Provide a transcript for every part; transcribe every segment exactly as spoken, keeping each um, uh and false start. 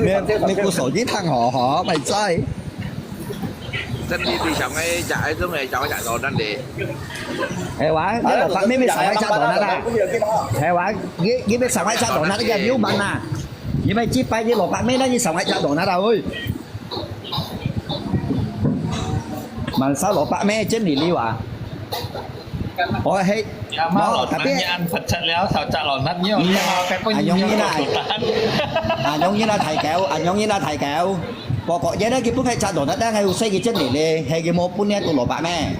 你，你鼓手機聽好，好，咪在。真的，你想愛食，愛種个，想愛食到咱的。係哇，你老伯妹妹想愛食到那啦。係哇，你，你咪想愛食到那个有慢啊。你咪幾擺你老伯妹，那你想愛食到那啦，喂。慢燒老伯妹，真理你哇。我係，Ya, mah, 無，特別。Ni an pecah liao, sao cak lonat ni, orang mau pakai pun 啊，容易啦。Ni, 啊，容易啦，太高，啊，容易啦，太高。不過，現在佢本來食到，但係有細个真理咧，係佢無分你到老伯咩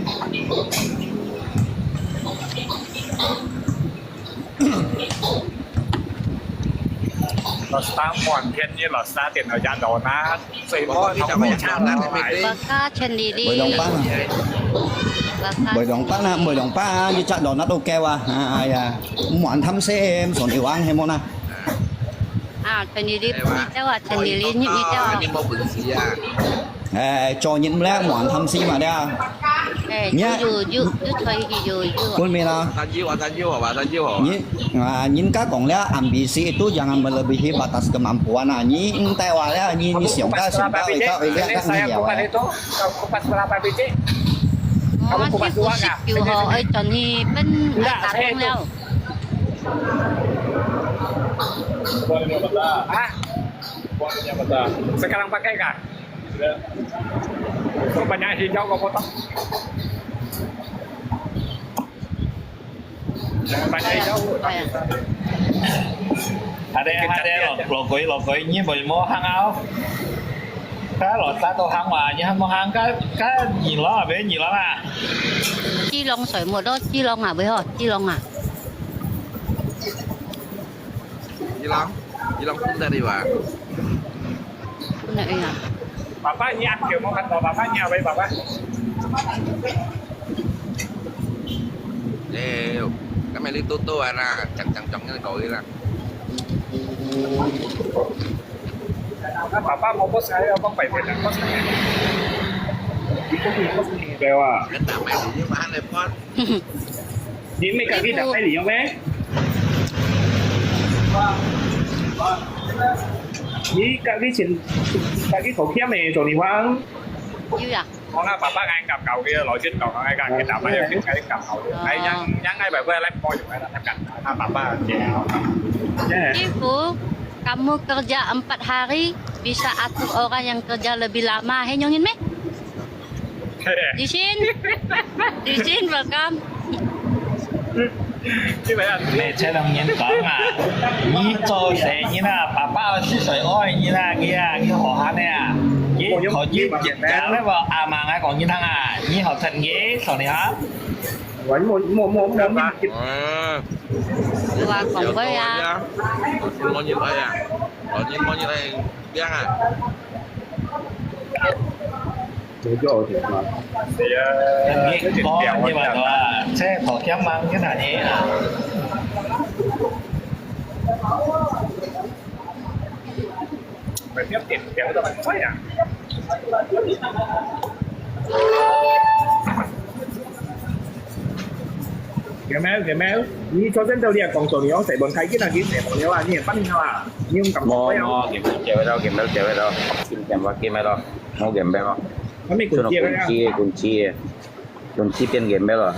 ？Rasa muan thian ni, rasa tian au ya donat. 所以我同你講，Baka千里里。Mười đồng bán à. Baka. Mười đồng bán à, mười đồng bán à, như chắc đó nó đâu kêu à. À, ai à. Muan tham sem, son iwang hay mona. À,千里里, 你叫啊，千里里，你，你叫啊。你無本事啊。 Ê, cho nhìn lẽ muan tham si mà đa. Ê, nhá. Yu, yu, yu, yu, yu, yu. Kun mi na. Tan yu à, tan yu à, tan yu à. Nhìn, à, nhìn cá con lẽ, ambisi itu jangan melebihi batas kemampuan à. Nhìn tay wa lẽ, nhìn, nhìn siang cá, siang cá, ôi cá, ôi cá, cá, nhìn hiểu à. Kupas berapa biji? Kamu kupas dua kah? Ôi, Johnny, bên. Enggak, saya itu. Hah? Sekarang pakai kah? Banyak hijau kau potong. Banyak hijau. Ada, ada, lo, lo koi, lo koi, ni boleh mau hang au. Kalau tak tu hang mah, ni mau hang kan, kan ni lah, be ni lah lah. Chi long soi mo do, chi long ah, be ho, chi long ah. Ilang, ilang pun dari ba. Pun dari ba. Papa ni an kêu mo kan to, papa ni away papa. Eh, kami li tutu ana, cang cang cang ni kau ilang. Papa mo bos ayo, apa pa ibu nak bos ayo. Ibu ni bos ni dewa. Kena main dulu mahal lepon. 你乜隔壁就係你用咩？你隔壁前，隔壁頭片咩？做你玩？有啊。Orang bapa ngai kap kau ke, lo chin kau ngai kap kita mah yang chin ngai kap kau. Ngai yang yang ngai bai bai lek po yung ngai tak kan. Ah, bapa dia. Ibu, kamu kerja empat hari, bisa atur orang yang kerja lebih lama. Hei, nyongin meh? Di sini, di sini welcome. 你這兩年講啊，你做生意啊，爸爸係誰愛你啊？你啊，你好閒个啊？你可以接單个無？阿媽，𠊎講你聽啊，你好趁機，所以啊。我我我我我。嗯。我講過啊。我你愛啊，我你我你來講啊。 你講你嘛，對啊，這條啊，這頭先忙个哪裡啊？反正點點都很快啊。有沒有？有沒有？你昨天到底講說你用洗碗開機啊，你洗碗了啊，你也辦了啊，你用感覺無？無，game了，game了，game了，game了，今天我game了。 好game bel咯。Kami kunci kan? Kunci, kunci. Kunci pian game bel咯。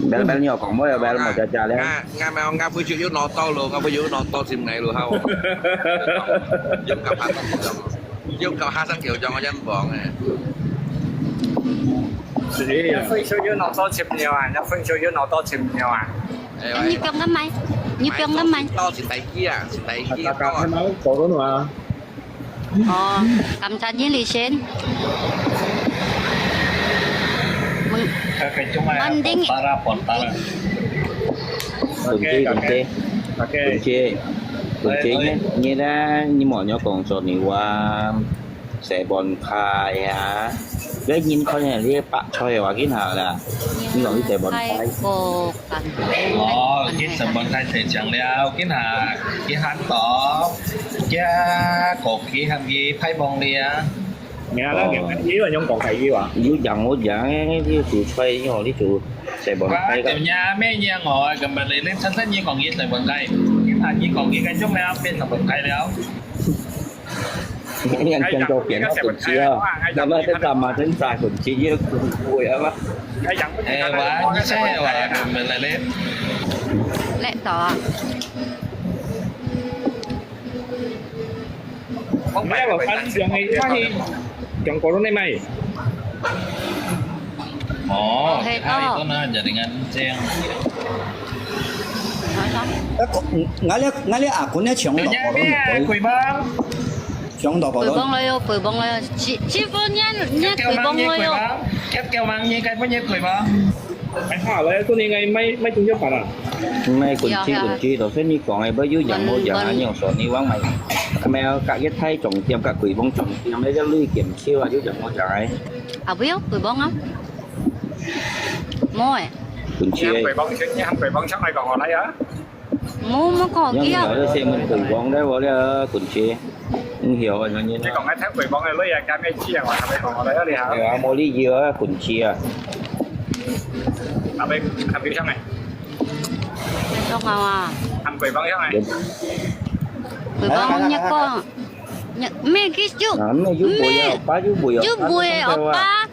Bel bel nyo kong mo ya bel mo cha cha le. Nga nga mel nga pui chu yu no to lo, nga pui yu no to sim nai lo ha. Yung ka pa yung ka ha sa kiu jong yan bong eh. Sige. Pui chu yu no to sim nyo ah, pui chu yu no to sim nyo ah. Ni piang ka mai, ni piang ka mai. To sim tai kia, sim tai kia. Kakak mau to lo no ah. 哦，感謝你，李先。Mending。Kunci, kunci. Kunci, kunci. Ni, ni dah, ni mau nyokong so ni wan. Sài Gòn khai hả? Cái nhìn coi này đi bạc thôi mà cái nào là. Nhìn lòng đi Sài Gòn khai. Ồ, cái Sài Gòn khai thời trang leo cái nào cái hán to. Cái cột cái hàm cái phai bông đi á. Nghe đó, nghe cái gì mà nhung còn khai gì vậy? Yu jang yu jang, yu chủ thuê, yu đi chủ Sài Gòn khai. Tiểu nha mẹ nha ngồi, cái mà lấy lên sẵn sẵn như còn gì Sài Gòn khai. Cái hạt như còn gì cái chung leo, bên Sài Gòn khai leo. Yang yang kau pian kau kunci ah. Nama tu sama sen sa kunci je kuih apa? Eh, wah, ni saya wah, meleleh. Lek to. Mai apa kan yang ni mai. Yang korun ni mai. Oh, hai itu na jaringan seng. Ngali ngali aku ni chong. Nya ni kuih bang. Chong to korun. Kuih bang lo yo, kuih bang lo yo. Chi chi pun nya nya kuih bang lo yo. Kat kau mang ni kai pun nya kuih bang. Ai ha, lai tu ni ngai mai mai tung jok para. Mai kunci kunci, to sen ni kong ai ba yu yang mo yang ai nyong so ni wang mai. Mai ka ye thai chong tiam ka kuih bang chong tiam le lui kiam chiu a yu yang mo yang ai. 啊，不要，佢幫啊。冇誒。Kunci。佢幫出，佢幫出，你講我來啊。冇，冇講佢啊。有有，先問佢幫咧，我咧，kunci。你曉啊，你你。你講你聽佢幫个女啊，加咩字啊？我同你講我來啊，你好。係啊，冇理由啊，kunci啊。阿妹，阿妹上嚟。你講我啊？喊佢幫上嚟。佢幫一個。 咩佢就啊，咩又會啊，咩？爸又會啊，又會啊，爸。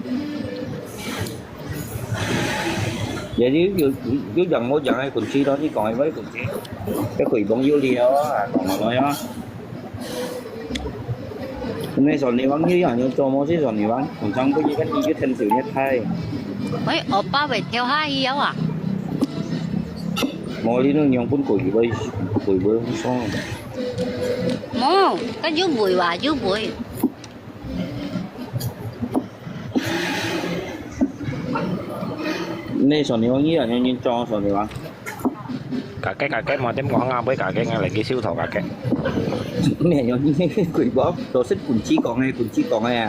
也又又又講我講个kunci咯，你講个kunci，這鬼幫又了啊，講个啊。你說你往你樣樣做麼事說你往，晚上不一個你就天手也太。喂，我爸會跳下去了啊。無你都用分鬼會鬼會爽。 Mo, kan yubui wa, yubui. Nè sòn ni wang yi à, nyo nyin chong sòn ni wang. Kakek, kakek, mo tem kong nga bui kakek nga lagi siu thau kakek. Nè nyo nyin kui bom, to sit kunci kong e, kunci kong e.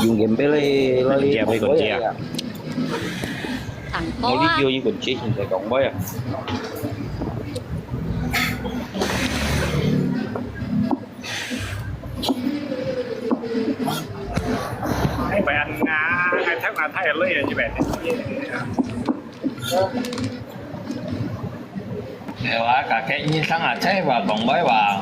Yung game pe le, le. Kunci apa kunci à? Tang ko. Mo li kêu yung kunci, hindi kong boy à. Ai, phải ăn ngà, ai thép ngà Thái lưới như vậy. Ewa, kakek nyi sang à, chai wa kong boy wa.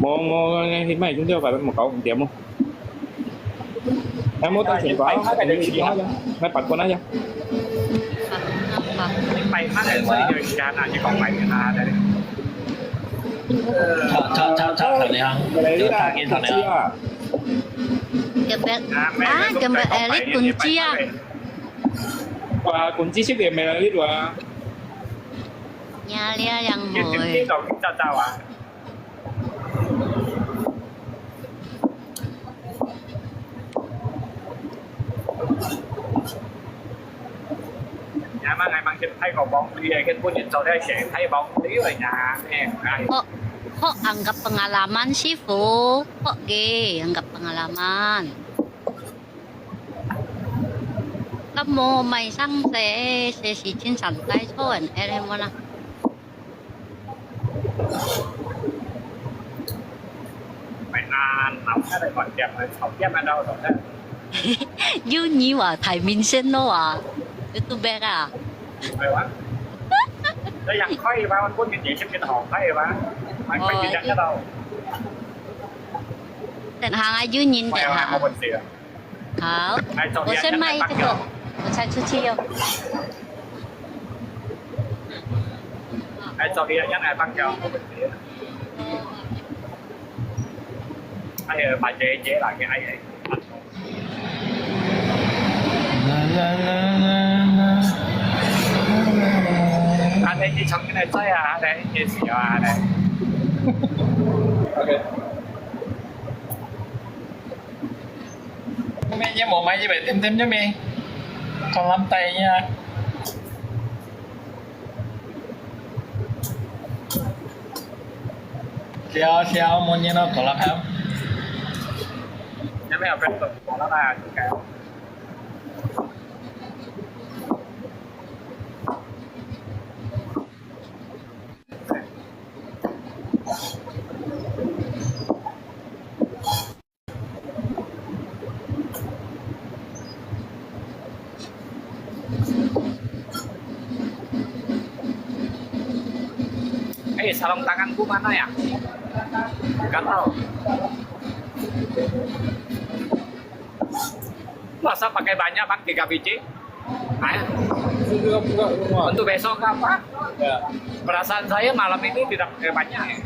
無，無，你買中條牌，無搞五點哦。還無到錢包，你去看一下，來八關那樣。你擺攤个時間啊，你講擺攤啊，對。他他他他他那樣，就他給他那樣。啊，今日啊，今日誒，你工資啊？哇，工資識別沒來你啊？呀，你啊，yang 妹。你早早啊？ Nyaman ai mang kin Thái Cộng bóng đi, kin bún nhìn sau đây sẽ Thái Cộng đi rồi nhà em ai. Hok, hok anggap pengalaman, 師傅. Hok ge, anggap pengalaman. Kamu mai sang se, se si chin san tai cho en el mo na. Mày ăn nấu cái này còn đẹp hơn, sau tiếp ăn đâu rồi đấy. Yuni wa Thái Minh Sen lo à. YouTube à. Mày quá. Nó yang khui ba, con cái gì xem cái hỏng khui ba. Mày khui gì đang cái đâu. Tên hàng à, Yuni tên hàng. Mày ăn một gì à? 好，我先卖这个，我才出去用。哎，昨天人来放假，哎呀，把姐姐拿给哎呀。啊，你去重新来做啊，你也是啊，你。Kami niya mau mai iba tem-tem niya mi. Kolam tai niya. Siya, siya, mau niya no kolam ham. Niya mi apa tu? Kolam ah, suka. 哎，sarung tanganku mana ya? Gatal. Masa pakai banyak, Bang, tiga biji? Hah? Itu juga buka semua. Untuk besok ke apa? Ya. Perasaan saya malam ini tidak pakai banyak, ya.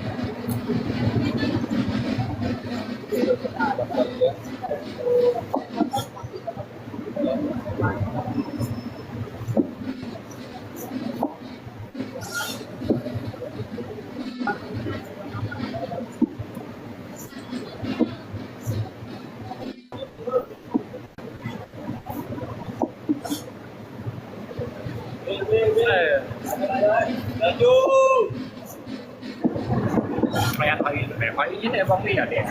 Kaya kali, kaya kali ini emang iya deh.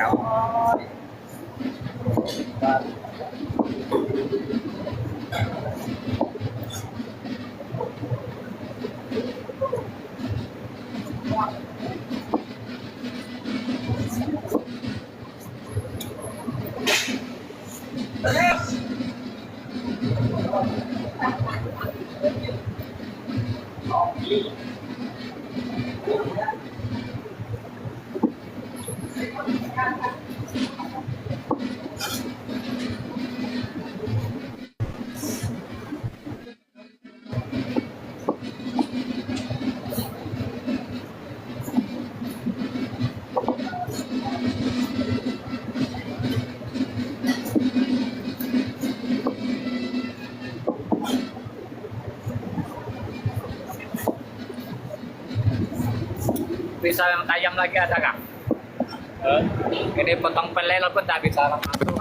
pisau yang tajam lagi ada kah? Ini potong pele pun tak bisa langsung.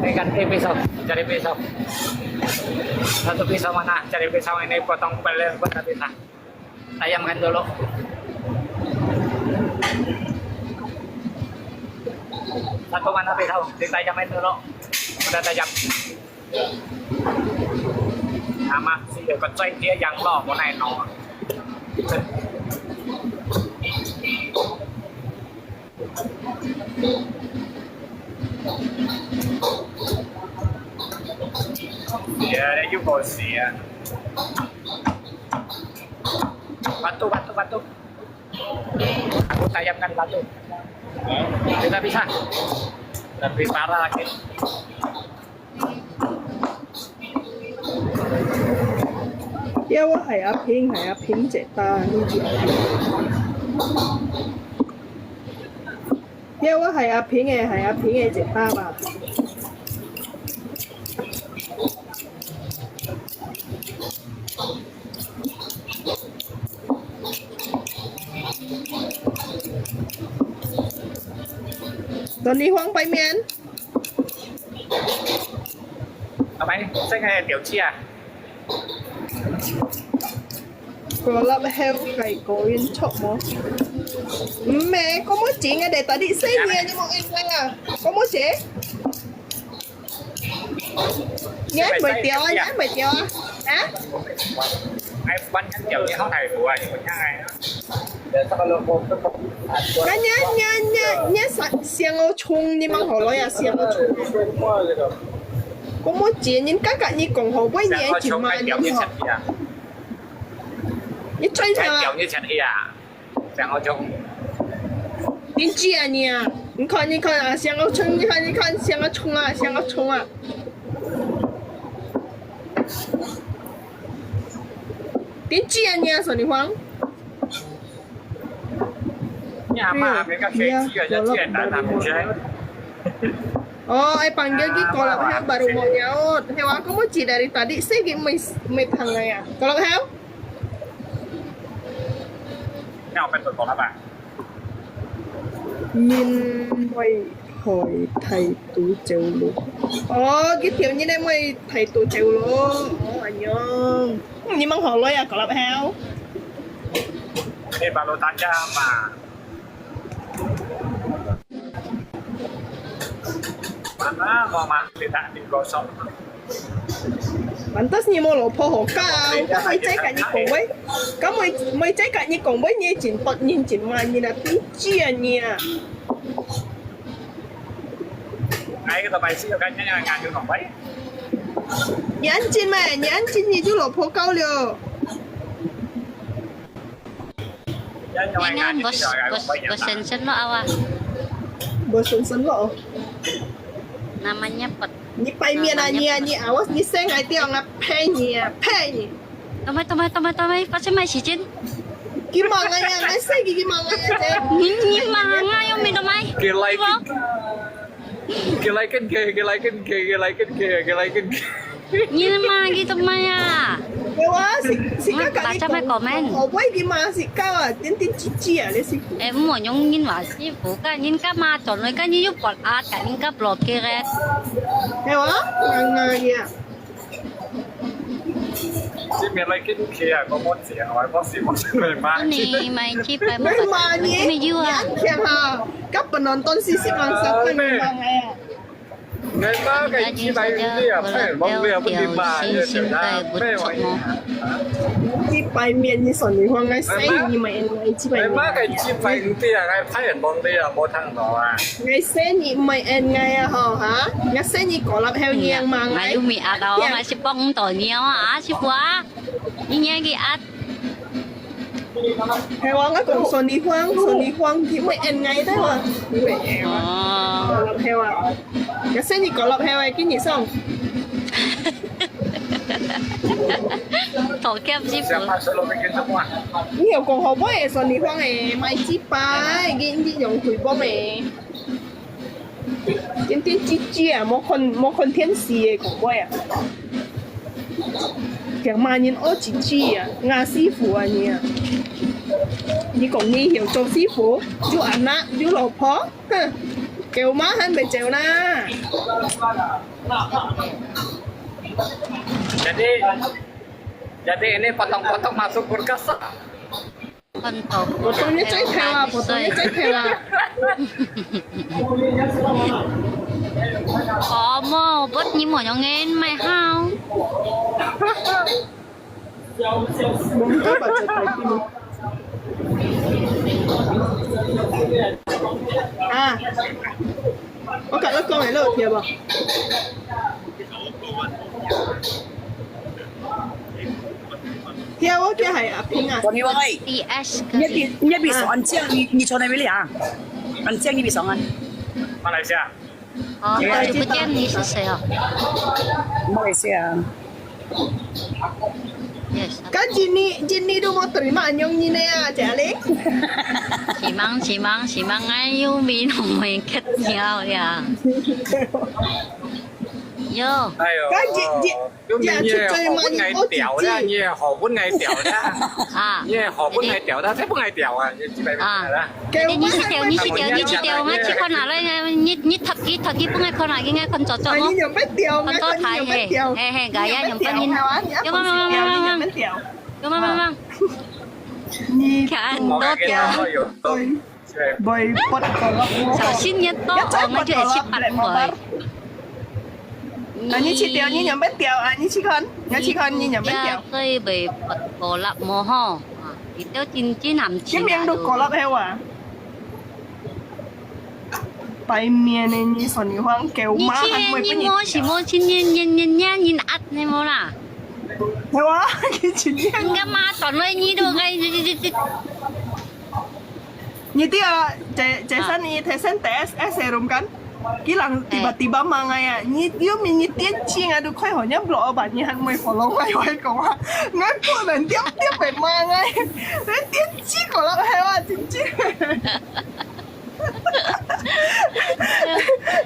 Ini ganti pisau, cari pisau. Satu pisau mana? Cari pisau ini potong pele pun tak bisa. Tajamkan dulu. Satu mana pisau? Ditajamin dulu. Udah tajam. Ama si 有個嘴姐養咯，無奈弄啊。 Iya, ada juga sih ya. Batu, batu, batu. Aku tajamkan batu. Tidak bisa. Lebih parah lagi. 要我係阿平，係阿平姐吧，呢啲阿平。要我係阿平嘅，係阿平嘅姐吧吧。 Tony Huang 杯麵。阿妹，這個條刺啊！Kalau heo kay Korean chop mo. Mme, komo cing ada tadi saya ni mo enggak ah. Komo cing? 你還袂掉啊？你還袂掉啊？啊？哎，關掉，你好歹無啊，你不看哎。那你你你你想想我衝，你們好了呀，想我衝。我冇錢，你剛剛你講好，我你愛錢嘛，你好。你追他。掉你錢呀。 想要衝。你知啊你啊，你看你看啊，想要衝，你看你看，想要衝啊，想要衝啊。你知啊你啊，Sony Huang。你阿媽還沒個學期啊，就見人啊，不是？ Oh, ay panggil ki Kolak Heo baru mau nyaut. Heo, aku mau ci dari tadi, saya gini may, may tangay ah. Kolak Heo? Ini apa tuh, Kolak apa? 人會害態度走路。哦，佢條人咧會態度走路。哦，恁樣。你問好耐啊，講了後。Eh, baru tanya mah. Mana mama tidak di kosong? Pantas你無老婆好搞，該妹仔甲你講話，該妹妹仔甲你講話，你真發人真罵人啊，你知啊你啊！哎，个白痴，有看见啊，俺就讲喂。你安靜咩？你安靜你就老婆搞了。Yan yung Yan nga, yan, boss, boss, boss Sensen lo awa. Boss Sensen lo. Namanya pot. Ni pai mian ah, ni ah, ni awas, ni seng ai tiang ah, phe ni ah, phe ni. Tomai, tomai, tomai, tomai, pasal mai si Jin. Gimana ya, ngai seng gimana ya, Jin? Ni, ni manga yung mi tomai. Kilai, kilai ken ke, kilai ken ke, kilai ken ke, kilai ken ke. Ni manga tomai ya. 有啊，是是，嗯，佢甲你講，大家莫comment。後尾佢嘛是搞啊，點點滴滴啊，你是。誒，毋好用人話師傅，甲人家罵轉來，甲你又發啊，甲人家block佢咧。係啊，硬硬个啊。這面來緊去啊，我無錢，我無錢，我真係罵。你買幾百，你罵你，你有啊？你強哈，甲本來當時是講啥，你罵哎呀。 Ngai ma kai chi pai nti ah, pai long le ah, pun di ma ye se na, pai wa ye. Chi pai mian ni son ni huang ngai sai ni mai en ngai chi pai. Ngai ma kai chi pai nti ah, ngai pai long le ah, mo thang no ah. Ngai sai ni mai en ngai ah ho ha. Ngai sai ni ko lap heo ni yang ma ngai. Ngai yu mi a dau, ngai si pong to ni ah, si bua. Ni ngai ki at. Hewa, nga kong son ni huang, son ni huang, ki mai en ngai da wa. Ni mai en. Oh. Hewa. Nga sen ni ko lap hewa, ki ni song. Thổ kép zip. Ni heo kong ho boy, son ni huang e, mai chi pai, ki ni yong tui bom e. 點點滴滴啊，無看無看電視个講話啊。強罵人惡滴滴啊，牙師傅啊你啊。你講你曉做師傅，有阿媽有老婆，哼，狗媽還袂走啦。Jadi, jadi ini potong-potong masuk kulkas. Potong你最頭啊，potong你最頭啊。哦，無，不，你無用个，買好。啊，我甲你講个，你有聽無？ 聽我聽係阿平啊。Tony Wong ơi, D S你比你比上安靜，你你從哪裡啊？安靜，你比上安。馬來西亞。哦，好久不見，你是誰哦？Malaysia。Yes。Kan Jenny Jenny都無terima anyong ni ne啊，Jia Ling。Simang simang simang ayo minum ikat niao ya。Yo。哎呦。Kan Jenny。 你也出嘴嘛，你好幾句。你也好分𠊎調啦。啊，你也好分𠊎調啦，才分𠊎調啊，你幾百萬啦。你你去調，你去調，你去調，𠊎去看下來，你你頭幾頭幾分𠊎看下，應該看著著哦。你又不調，看到台嘿，嘿嘿，𠊎也用分你，有嗎？有嗎？有嗎？有嗎？有嗎？你看多調。 Boy pot kolak mo. Sa sinyat to, ang aja si Pat Boy. Ani si Teo ni nyampe Teo, ani si Kon, ya si Kon ni nyampe Teo. Kay boy pot kolak mo ho. Ito cincin ham cin. Kim yang do kolak hewa. Pai mian ni son ni huang kêu ma han mo. Ni mo si mo cin ni ni ni ni ni at ni mo la. Hewa, ki cin ni. Nga ma ton lo ni do kay. Ni ti a, Jason ni Jason tes es rum kan. Kilang tiba-tiba mangai a. Ni yo mi ni tian cing a du koi ho nya blo ba ni han moi follow ngai wai ko a. Ngai po nan tiap tiap pe mangai. Ngai tian ci ko la hai wa cin ci.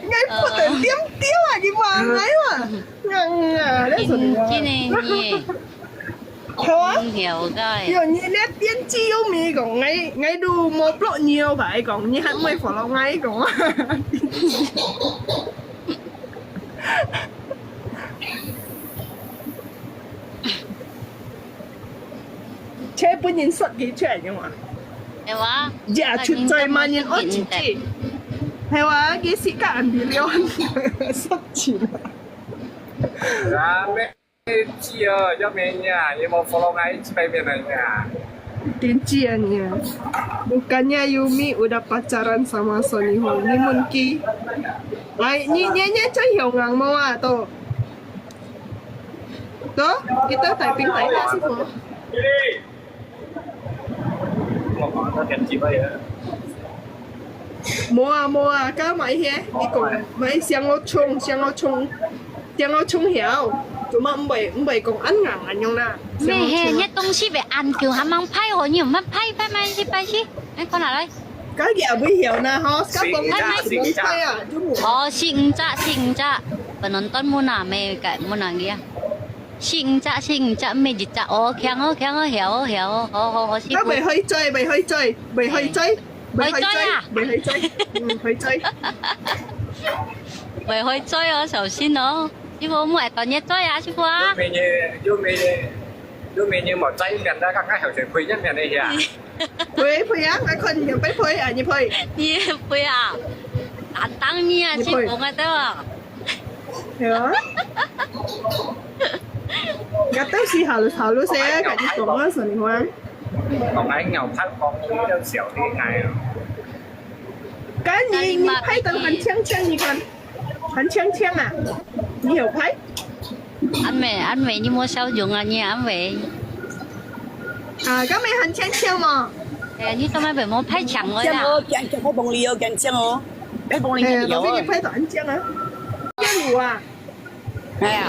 Ngai po nan tiam tiam a ni mangai wa. Ngang a, le so ni. Cin ni. 好啊。你曉个。喲，你連電視又無講，𠊎，𠊎都無block你哦，𠊎講，你還毋會follow𠊎講啊？車本人說佢出來个嘛。係哇？呀，出在嘛人惡姐姐。係哇，佢自家人哋了，說起來。啊，咩？ 知啊，要咩呀？你無follow𠊎一擺面來呀？電視啊你啊，bukannya Yumi udah pacaran sama Sonny Huang, ni Monkey. Ay, ni, ni, ni, cai hiong ang mo ah, to. To, kita typing type na si mo. 我講到點幾位啊？無啊，無啊，該買些，你講買香菇蔥，香菇蔥，香菇蔥曉，做麼毋會，毋會講恁硬恁樣啦？咩嘿，你東西會恁久，還吂派哦，你有麼派，派，派去，派去，哎，過來來。該也會曉呢，吼，該講派，派，派啊，就無。哦，四五隻，四五隻，不能斷門啊，沒改門啊，你啊。 四五隻，四五隻，毋係一隻哦，強哦，強哦，曉哦，曉哦，好好好，師傅。該袂會追，袂會追，袂會追，袂會追，會追啊！袂會追，嗯，會追。袂會追哦，小心哦，師傅，莫會斷熱追啊，師傅啊。有咩嘢，有咩嘢，有咩嘢莫追，免得剛剛後生配人免得呀。配配啊，𠊎看你會配啊，你配。你配啊？打打你啊，師傅啊，對吧？ 係啊。該到時好了，好了，先跟你講啊，Sonny Huang。講來鳥拍講比較少戀愛啊。該你，你拍到很強強，你看，很強強啊，你有拍？阿美，阿美，你莫笑容啊，你阿美。啊，該美很強強嘛。哎呀，你做麼个莫拍牆了呀？強哦，強強，拍崩你哦，強強哦，拍崩你哦。哎，都被你拍到很強啊。要有啊。 哎呀，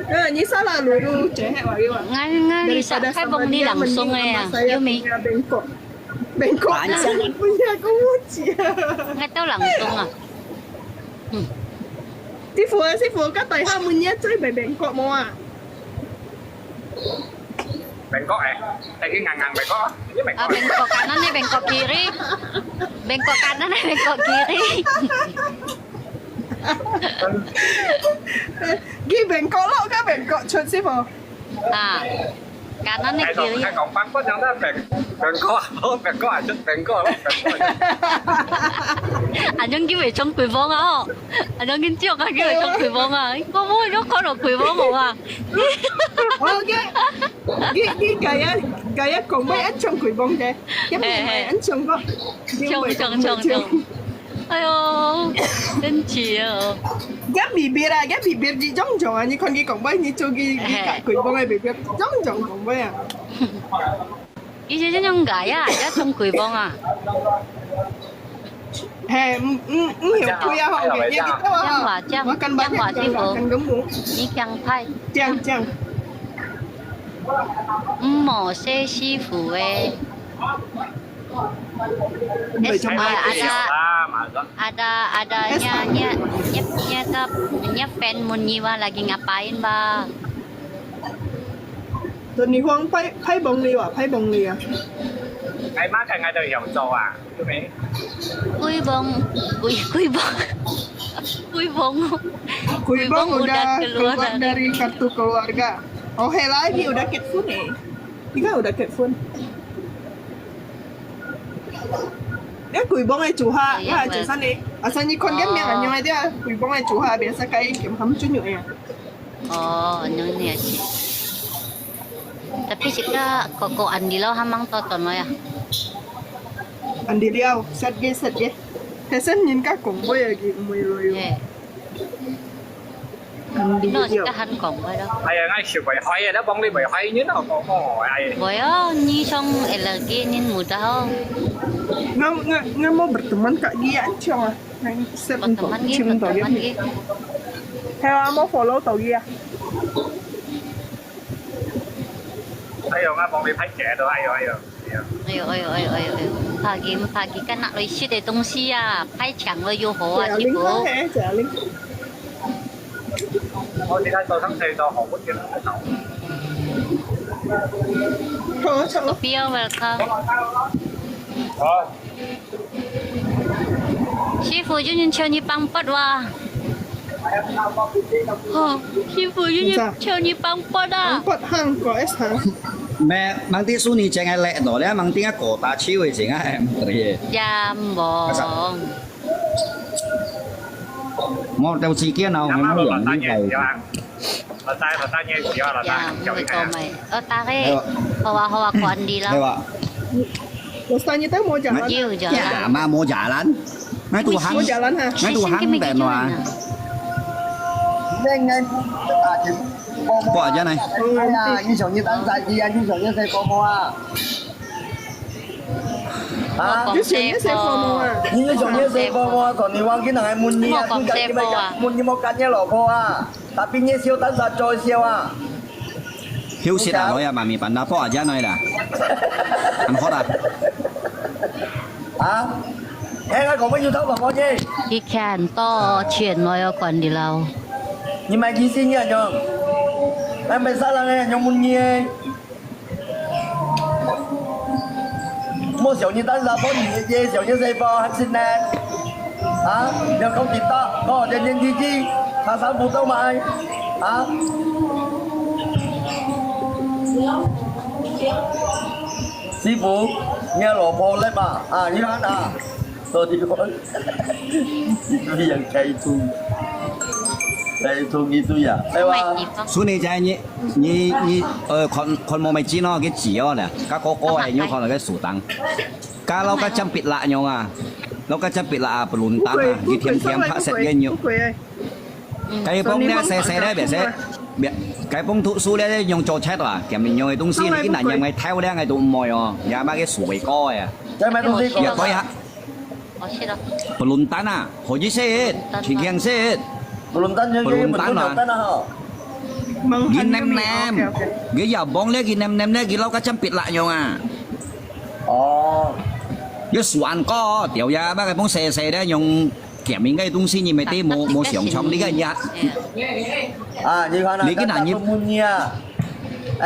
嗯，你salah dulu cewek baru啊。Ngan ngan Lisa daripada sama dia mending sama Masaya punya bengkok. Bengkok. Panjang. Punya aku muci. Ngan tahu langsung ah. Hmm. Sifu, sifu, kau tahu ha punya cai bengkok mo ah. Bengkok eh? Lagi ngangang bengkok. Ini bengkok. Ah, bengkok kanan ni, bengkok kiri. Bengkok kanan ni, bengkok kiri. Gi bengkok lok ke bengkok chut sih mo? Ah, kanan ni kiri. Hai kong pang pun yang dah beng bengkok, oh bengkok aja bengkok lah bengkok. Anh Dũng kêu về trong quỷ vong à? Anh Dũng kêu trước kêu về trong quỷ vong à? Có vui nó có được quỷ vong không à? Oke. Gi gi gaya gaya kong mai ăn trong quỷ vong de. Cái mình mai ăn trong có. Trong trong trong trong. Ai yo, 真奇哦！佢bibir啊，佢bibir di jong jong啊，你看佢講話，你做佢佢佢講話bibir jong jong講話啊。佢係這種个呀，這種鬼幫啊。嘿，嗯嗯嗯，有鬼啊，好，你你這樣話，這樣話，這樣話，師傅，你這樣拍，這樣這樣。嗯，無，係師傅誒。 Ada, ada, ada nya, nya, nya, nya, nya fan mun nyi wa lagi ngapain ba? Tuni huang pai, pai bong li wa, pai bong li ah. Ai ma kai ngai dau hiam zo ah, tu me. Kui bong, kui, kui bong. Kui bong. Kui bong udah keluar dari kartu keluarga. Oh, hei lagi udah kat phone eh. Ika udah kat phone. Dia kuibong ai cuha, ya, ya, cuha sana. Asal ni kon dia miang anyong ai dia, kuibong ai cuha biasa kai kim ham chunyu ya. Oh, anyong ni aja. Tapi sika koko andi lo hamang to tono ya. Andi liao, sat ge, sat ge. Hesan nin ka kong boy agi moy loyo. Andi liao. Ai ya, ngai siu bai hai ya, bong li bai hai ni na ko ko ai. Boy oh, ni song elagi nin muda oh. Nga nga nga mau berteman kak dia ancong ah. Ngai set untuk berteman ge, berteman ge. Heo amo follow tau dia. Ayo nga bong li pai ke do ayo ayo. Ayo ayo ayo ayo ayo. Pagi pagi kan nak lo isi de tong si ya, pai chang lo yo ho ah si bo. 我而家做生意做好嗰啲人喺度。好，好。Kopi哦，welcome。好。師傅，有人叫你幫拔哇？哦，師傅，有人叫你幫拔啊？幫拔行，過一行。Mẹ, mang tí su ni cheng ai lẹ no, lẹ mang tí ngà kota chiu ai cheng ai, em tadi. Jambon. Ngọt tèo chi kia nào, ngọt tèo chi kia. Ya, mùi tôm mày. Ơ, ta kê. Hên. Hoa, hoa, kuan đi lắm. Hên. Rasanya tahu mau jalan. Chiu jalan. Ya, mà mau jalan. Ngai tu hang. Mau jalan ha. Ngai tu hang tèn wa. Ngai ngai. Bò aja nai. Ai ya, 英雄你等在地啊，英雄你在播报啊。 啊？有錢个細貨無啊？你有錢个細貨無啊？同你講，今日還問你啊，你講你乜問你莫揀你老婆啊？Tapi你笑單煞做笑啊？休息啊，來啊，媽咪，辦到破啊，這樣來啦。很好啦。啊？哎，我講乜有偷講我啫？佢看到錢來要管理了。你買幾時你啊，兄？哎，買啥人哎，兄問你哎？ 莫想你單身，莫你也想你細胞還是呢？啊，你要講地道，哦，天天地地，他三步都買，啊？師傅，你老婆來吧，啊，你看啊，到底我，你不要開通，開通一堆啊，對吧？所以你在你 你，你，呃，看，看無乜真哦，佢字哦咧，該哥哥誒，你看到該樹頂，該老家正必辣樣啊，老家正必辣啊，不論單啊，佢甜甜白色个肉。該幫你細細咧，別細，別，該幫讀書咧，用做切啊，鹹面樣个東西，你去拿樣个偷咧，个都毋會哦，也買个水果誒。再買東西，也可以啊。 哦，係咯。Belum tanah，好意思，清清識。Belum tanah，belum tanah，belum tanah，吼。佢黏黏，佢又幫咧，佢黏黏咧，佢老家正必辣樣啊。哦。佢酸過，掉呀，那個幫細細咧，用鹹面个東西，你咪得無，無想像你个呀。啊，你看啊，你个男人，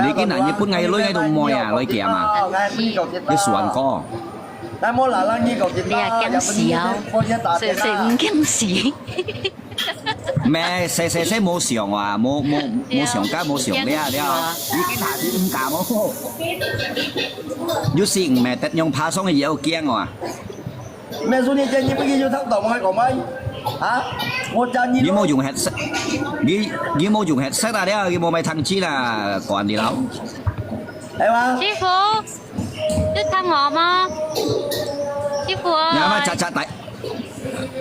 你个男人本來女个都毋愛啊，來鹹啊，佢酸過。 你也驚死哦，細細毋驚死。咩，細細細無想啊，無，無，無想家，無想了了，已經下去毋敢哦。有時毋係得用爬上去也有驚啊。咩事你驚，你不是有聽到嗎？講咩？啊？我講你，你無用headset，你，你無用headset啊了，你無買聽機啦，管你了。係嗎？師傅。 有聽我嗎？師傅啊！你阿媽扎扎底。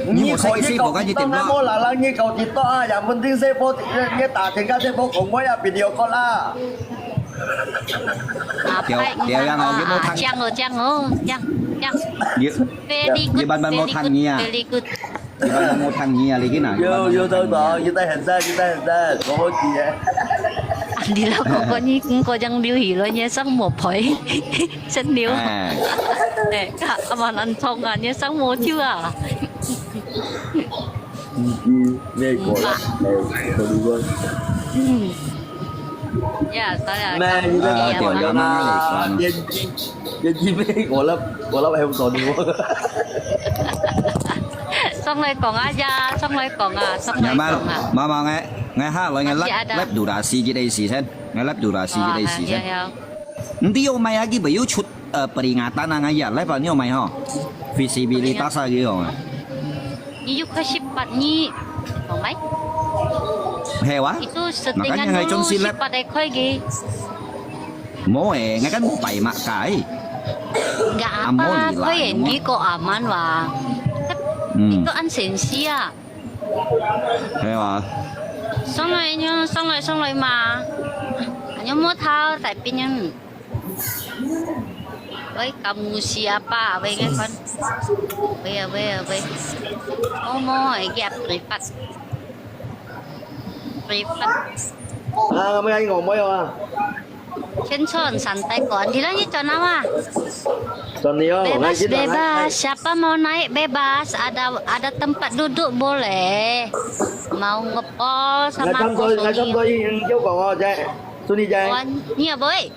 你無識佢師傅，跟佢點咯。你搞幾多，你搞幾多啊？也問定師傅，你打電話師傅講話啊，video call啦。啊，掉，掉樣哦，你無聽。啊，這樣哦，這樣哦，這樣，這樣。你，very good，你慢慢無聽你啊。Very good，very good。 你班有無聽你啊？你去哪？有，有聽到，佢戴很讚，佢戴很讚，我好奇耶。你老公講你，你過將留意了，你上無陪，真牛。哎。哎，看，阿媽難通啊，你上無救啊。嗯，嗯，美國啦，哎，可能我。嗯。 Ya，sorry啊，咩？你在講什麼啊？電機，電機咩？我那，我那還不懂你。上來講啊呀，上來講啊，上來講啊。Ya，媽，媽，媽，𠊎，𠊎下來，𠊎lap，lap durasi kita isi先，𠊎lap durasi kita isi先。Nanti有買啊，佢會有出，呃，peringatan啊，ya，lap啊，你有買吼？Visibilitas啊，佢有啊。 你又開始八你，明白？係哇？Itu settingan dulu si八的開嘅。無誒，𠊎kan拜mak kai。Nggak apa，開眼佢個aman哇。嗯。Itu an sensi啊。係哇？上來，上來，上來嘛。Hanya mau tahu tapi yang Wei, kamu siapa? Wei, ngai kon. Wei, wei, wei. Mau, mau, eh, kia privat. Privat. Ah, kamu yang ngomong ya, ah? Chen Chon, santai kon. Di lang ni Chon apa? Chon ni, oh, Bebas, ngai kita, ngai, bebas. Ngai. Siapa mau naik, bebas. Ada, ada tempat duduk, boleh. Mau ngepol sama ngai sampai, kosong ngai ni. Sampai, yang jauh kau, oh, cek. Suni, cek. Wan, ni apa, wei?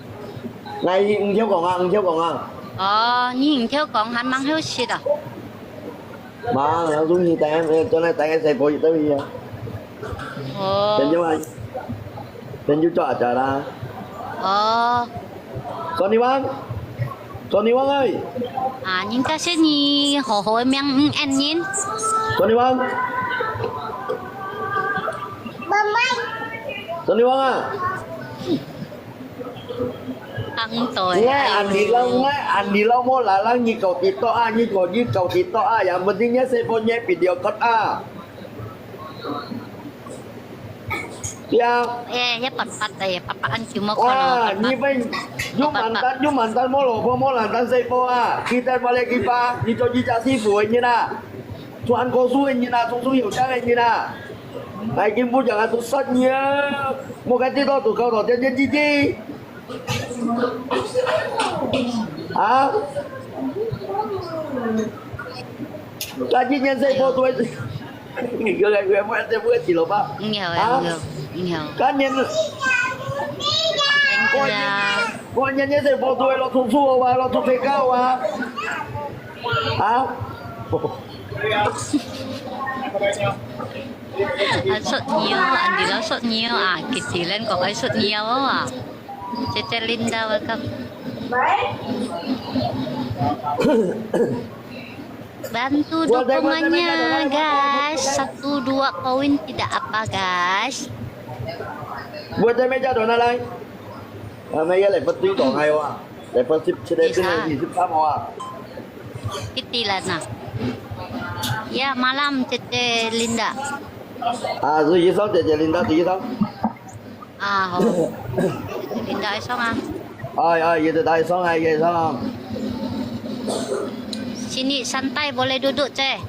來，你毋曉講啊，毋曉講啊。哦，你毋曉講，還蠻好食啊。嘛，然後你等下，將來等下細波一對去啊。哦。等就啊，等就做阿姐啦。哦。Tony Wang，Tony Wang 哎。啊，人家說你好好个名，嗯，恩人。Tony Wang。Tony Wang 啊。 Ang to Ngai andi lau, ngai andi lau mo lalang nyi kau TikTok ah, nyi kau nyi kau TikTok ah, yang penting nya saya punya video call ah. Ya. Eh, ya pat pat eh, pat pat an cuma Wah, kalau ni pen, yung mantan, yung mantan mo lo, mo mantan saya po ah. Kita balik kita, ni to kita si bu ni na. Tuan ko su ni na, su su yo chang ni na. Ai kim bu jang tu sat ni. Mo ka ti to tu kau to, dia dia dia. Ha? Kaji nyan sai po tuai. Ngi ko lai ko mo te mo ti lo ba. Ngiau, ha? Ngiau, ngiau. Kan nyan. Thank you ya. Ko nyan nyan sai po tuai lo tu su wa lo tu pe ka wa. Ha? An sot nyo, an di lo sot nyo ah. Kitilan ko kay sot nyo ah. Cece Linda, welcome. Bantu dukungannya, guys. Satu dua koin tidak apa, guys. Buat dia meja dona lai. Ah, meja lai betul dong ai wa. Lai betul cede cede ni sip sama wa. Kitilan ah. Ya, malam, Cece Linda. Ah, 是一双姐姐 Linda 第一双。 啊，好。Linda ai song ah. Ai, ai, ye te tai song ai, ye song. Sini santai boleh duduk je.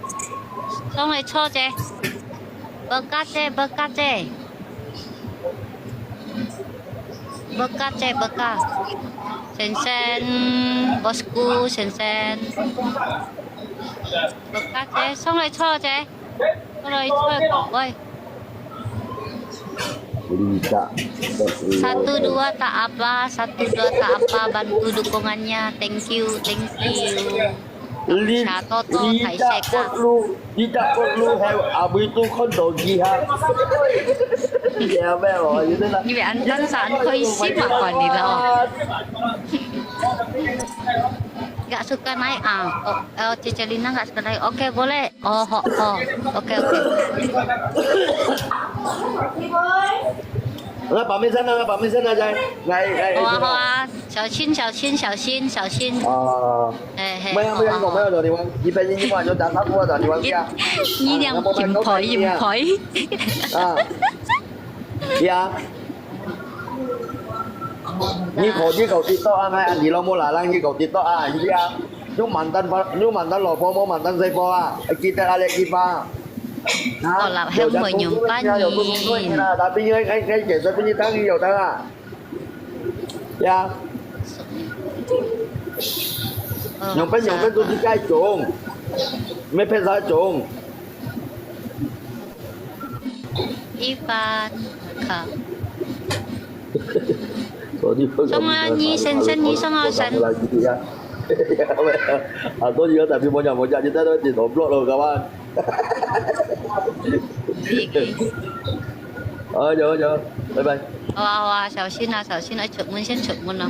Song ai cho je. Beka je, beka je. Beka je, beka. Sen sen, bosku, sen sen. Beka je, song ai cho je. Kalau itu kau, boy. Satu dua tak apa, satu dua tak apa, bantu dukungannya. Thank you, thank you. Lin, Satu tu, Thai tidak Seka. Perlu, tidak perlu have Abu itu kondo jihad. Ya, bel, itu nak. Ni biar antan sa an kau isi apa ni lah. Gak suka naik ah. Oh, oh, Cece Lina gak suka naik. Oke, boleh. 哦，好，好，OK，OK。 Lah, pamit sana, pamit sana, Jai. Ngai, ngai, 好啊，好啊，小心，小心，小心，小心。啊，哎，嘿，没有，没有，好啊，好啊。没有，没有，你们一百一十万就打他，不打你们家。你，你两，啊，你们卖都卖你啊。啊。Ya. Ni ko, ni ko TikTok ah, ngai, ni lo mo lalang, ni ko TikTok ah, ya. Yung mantan pa, yung mantan lo po mo, mantan sai po ah. Kita alek kita. Ha? Ko lap hem mo nyong pa ni. Tapi ngai, ngai, ngai, ngai, tapi ni tang ni yo tang ah. Ya. Nyong pen, nyong pen tu di kai chong. Me pen sa chong. Ivan, ka. Song ah, ni sen sen, ni song ah, sen. Atau dia tapi banyak-banyak kita tu di doblok lo kawan. 好，走，走，拜拜。好啊，好啊，小心啊，小心啊，出門先出門啊。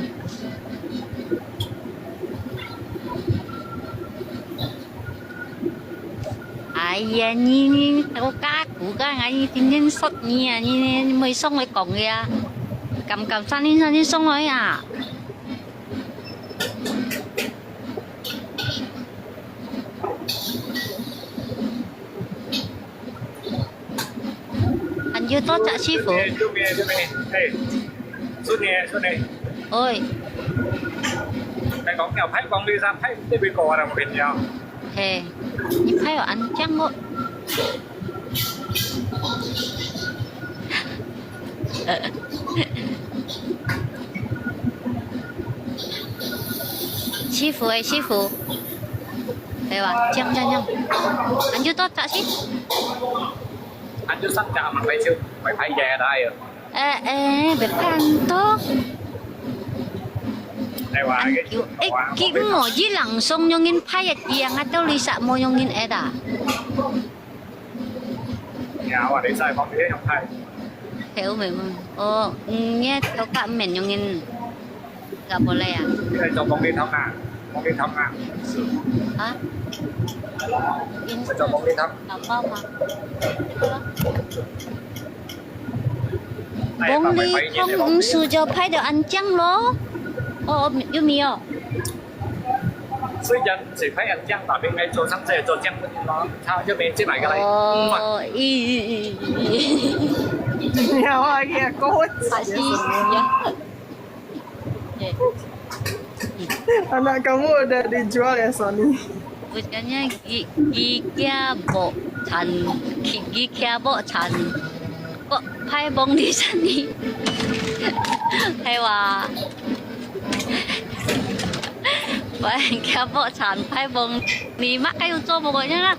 哎呀，你，你，我家，我家，你天天说你啊，你，你，你没上来讲个啊，敢敢三天三天上来啊？ 還有多隻師傅？哎，順利，順利。哎，順利，順利。喂。你講，又派講你啥，派這邊過來，我跟你講。嘿，你派我安將我。 師傅哎，師傅，對吧？這樣這樣這樣，恁樣多隻先。恁樣三隻，慢慢燒，快快嘢啦，哎喲。哎哎，別看到。係哇，恁久，誒，佢毋好一人送用人派一樣啊，到底啥無用人愛啊？呀，我你在旁邊用派。係，我明白。哦，嗯，你頭殼毋免用人，搞不來啊？你在做公立堂啊？公立堂啊？是。啊？在做公立堂？打包嗎？ 公立堂毋係就派到恁靚咯？哦，有沒有？雖然毋係派恁靚，但係愛做生意做靚个咯，差就沒進來个來。哦，咦，咦，咦，咦。你好啊，你啊，高級。Kasih ya. Anak kamu udah dijual ya, Sony? Bukannya gi-, gigi bok chan, gi-, gigi bok chan. Kok pai bong di sini. Hewa. Pai kia bok chan, pai bong. Ni mak kayu cho pokoknya lah.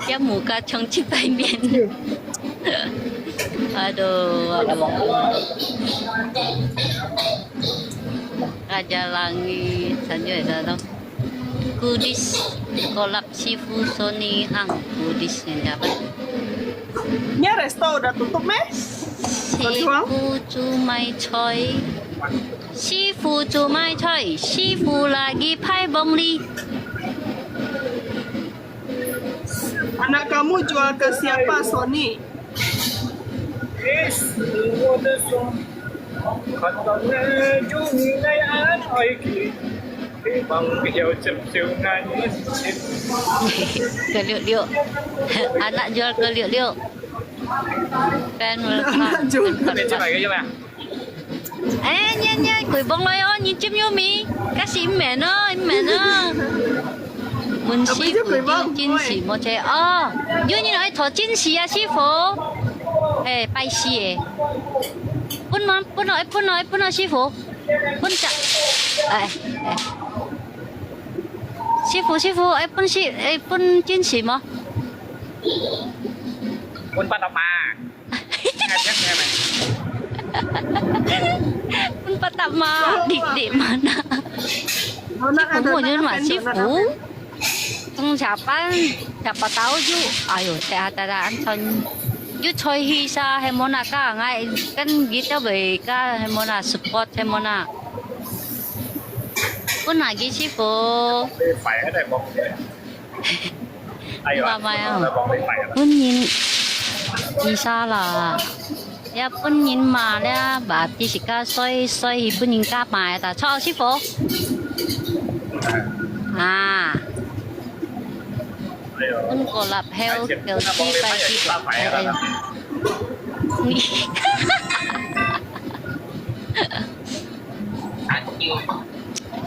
Dia muka cong cipai mian. Aduh, aduh. Raja Langit, sanjung ada tu. Kudis, kolap sifu Sony ang kudis yang dapat. Ini resto udah tutup, meh? Sifu cumai choi. Sifu cumai choi, sifu lagi pai bong li. Anak kamu jual ke siapa, Sony? 个六六，anak jual个六六。Anak jual. Eh, nya, nya, kuih bông loi oh, nyi chim yu mi. Kasi imen oh, imen oh. Mun si kuih bông, jin si mo che. Oh, yu nyi loi tho jin si ah, si fo. Eh, pai si eh. Pun mo, pun loi, pun loi, pun loi si fo. Pun cha. Eh, eh. Si fo, si fo, eh, pun si, eh, pun jin si mo. Pun pa tapa. Pun patama, dik-dik mana. Sifu mo yun ma sifu. Tung siapa, siapa tahu ju. Ayo, saya ada anton. Ju choi hi sa hemona ka ngai kan kita be ka hemona support hemona. Pun lagi sifu. Mama ya, pun yin isa la. Ya pun yin ma ya, ba ti si ka soi soi hi pun yin ka ma ya ta. Chao sifu. Ah. Pun ko lap heo kêu si pai si.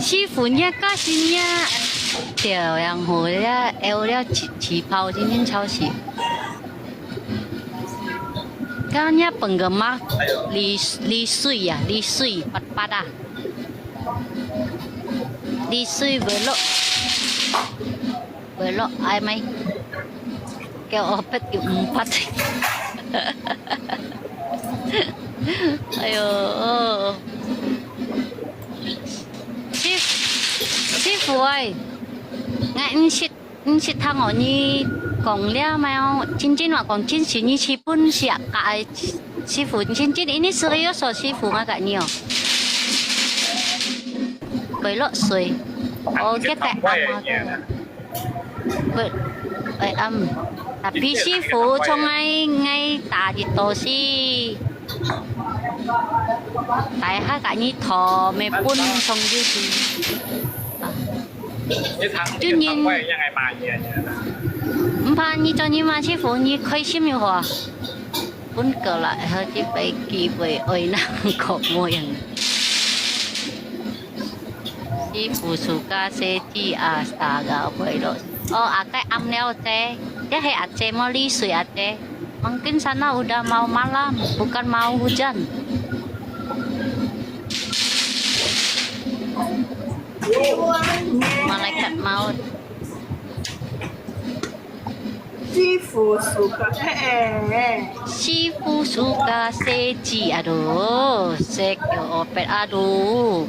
Sifu nya kasi nya, tiao yang ho ya, eo ya chi, chi pao jin jin chao si. Kan nya penggemak li, li sui ya, li sui pat pat ah. Li sui belok. Belok ai mai. Kêu opet kêu empat. Ayo. Sif-, sifu ai. Ngai nsit, nsit thang oh ni kong lia mai oh. Cincin wa kong cincin ni si pun siak ka ai sifu. Cincin ini serius oh sifu ngaka ni oh. Belok sui. Oh, kita ama. Ber-, eh, am. Tapi sifu cong ngai, ngai ta di to si. Tai ha ka ni to me pun cong ju si. Jun yin. Mpa ni cho ni ma sifu ni khai sim yu hua. Pun ko la ha ji pai ki bai oi na ko mo yang. Sifu suka seti astaga, boy lo. Oh, akai am liao te. Dia he aje mo li sui aje. Mungkin sana udah mau malam, bukan mau hujan. Malaikat maut. 師傅suka，哎哎哎，師傅suka四G啊都，四G opet啊都，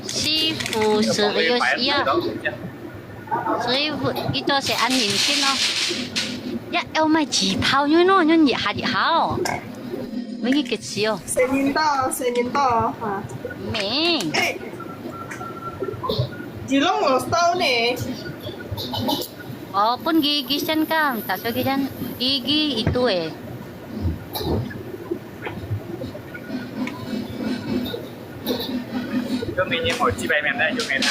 師傅serius ya，師傅佢做事恁認真哦。Ya，要買紙炮，你喏，你一下一下哦，我一个笑。聲音到，聲音到哈。咩？哎，你攏無收呢？ 哦，分佢，佢先講，打算佢先，佢，佢一度誒。有名人無幾百名呢，有名人。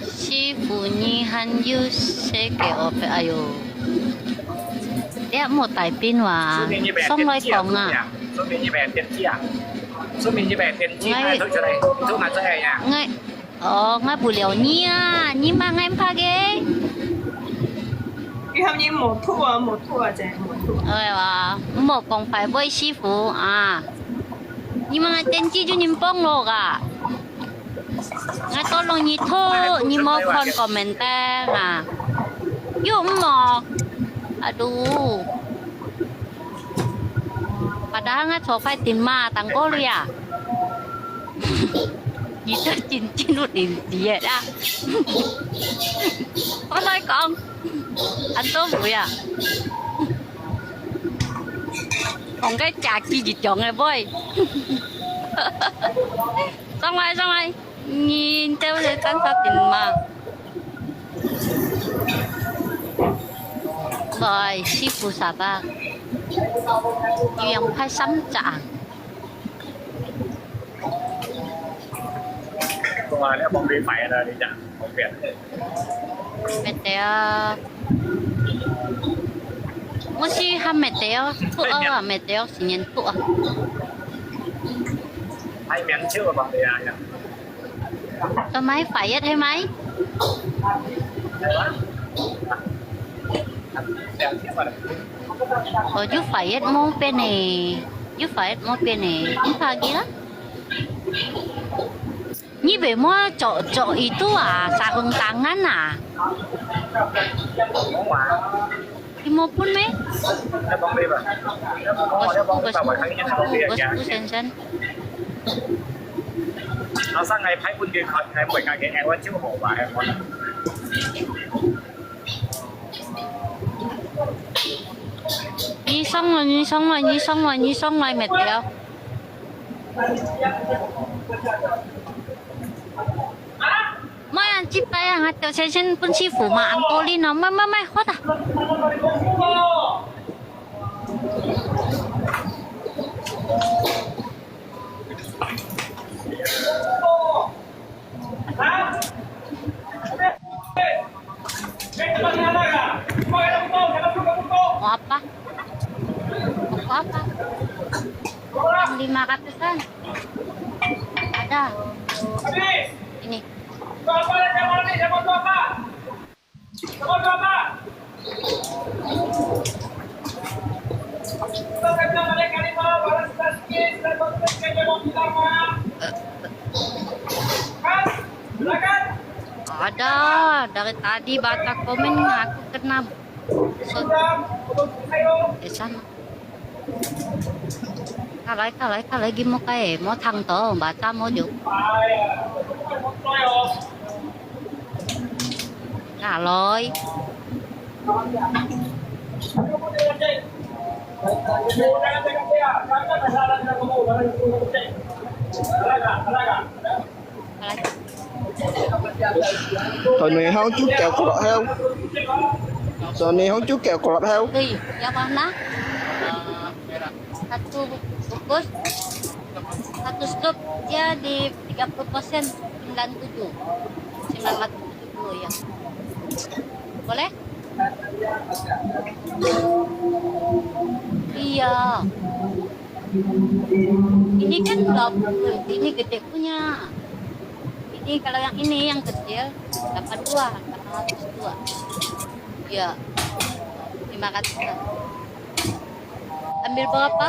師傅，你還有寫給我，哎喲，你也莫大兵哇，上來講啊。說明你買電器啊，說明你買電器啊，說明你買電器，哎，拿出來，拿出來呀。哎， 哦，𠊎不了你啊，你嘛𠊎怕个。佢喊你無吐啊，無吐啊，真無吐啊。哎呀，莫講壞話師傅啊，你嘛電視就人放落啊。𠊎都讓你吐，你莫看comment啊，又莫，aduh。 Padahal𠊎坐快點嘛，等過了呀。你這真進入領地了啦。我來講，恁多回啊。講个假期一種个喂。上來，上來。 你兜係單殺定嘛？來，師傅沙巴，有人派三隻啊！哇，你放幾快啦？你隻方便。Meteor，我係喊Meteor，兔仔啊，Meteor，新年兔仔。還免錢个方便啊！ 做麼个Fayette係麼个？哦，有Fayette無變呢，有Fayette無變呢，你怕佢啦？你別莫做做itu啊，sarung tangan啊。 你無分咩？Bos ku, bos ku, bos ku, bos ku先生。你上來，你上來，你上來，你上來，Matthew。 莫恁急擺啊，𠊎兜先生分師傅嘛，恁多人哦，莫莫莫，好啊。Mau apa? Mau apa? Yang lima ratusan. Ada. Ini. Ada, dari tadi baca komen aku kena. So, eh, sana. Kalai, kalai, kalai, gimo kai, mo thang to, baca mo jo. Kalai. Kalai. Tao nui hông chú kèo kơ lọt heo. Tao nui hông chú kèo kơ lọt heo. Ui, ya mana? Satu bungkus, satu scoop, dia di tiga puluh persen, sembilan tujuh, sembilan ratus tujuh puluh ya. Boleh? Iya. Ini kan dua puluh, ini gede punya. Ini kalau yang ini yang kecil, delapan dua, delapan ratus dua. Iya. Lima ratus. Ambil berapa?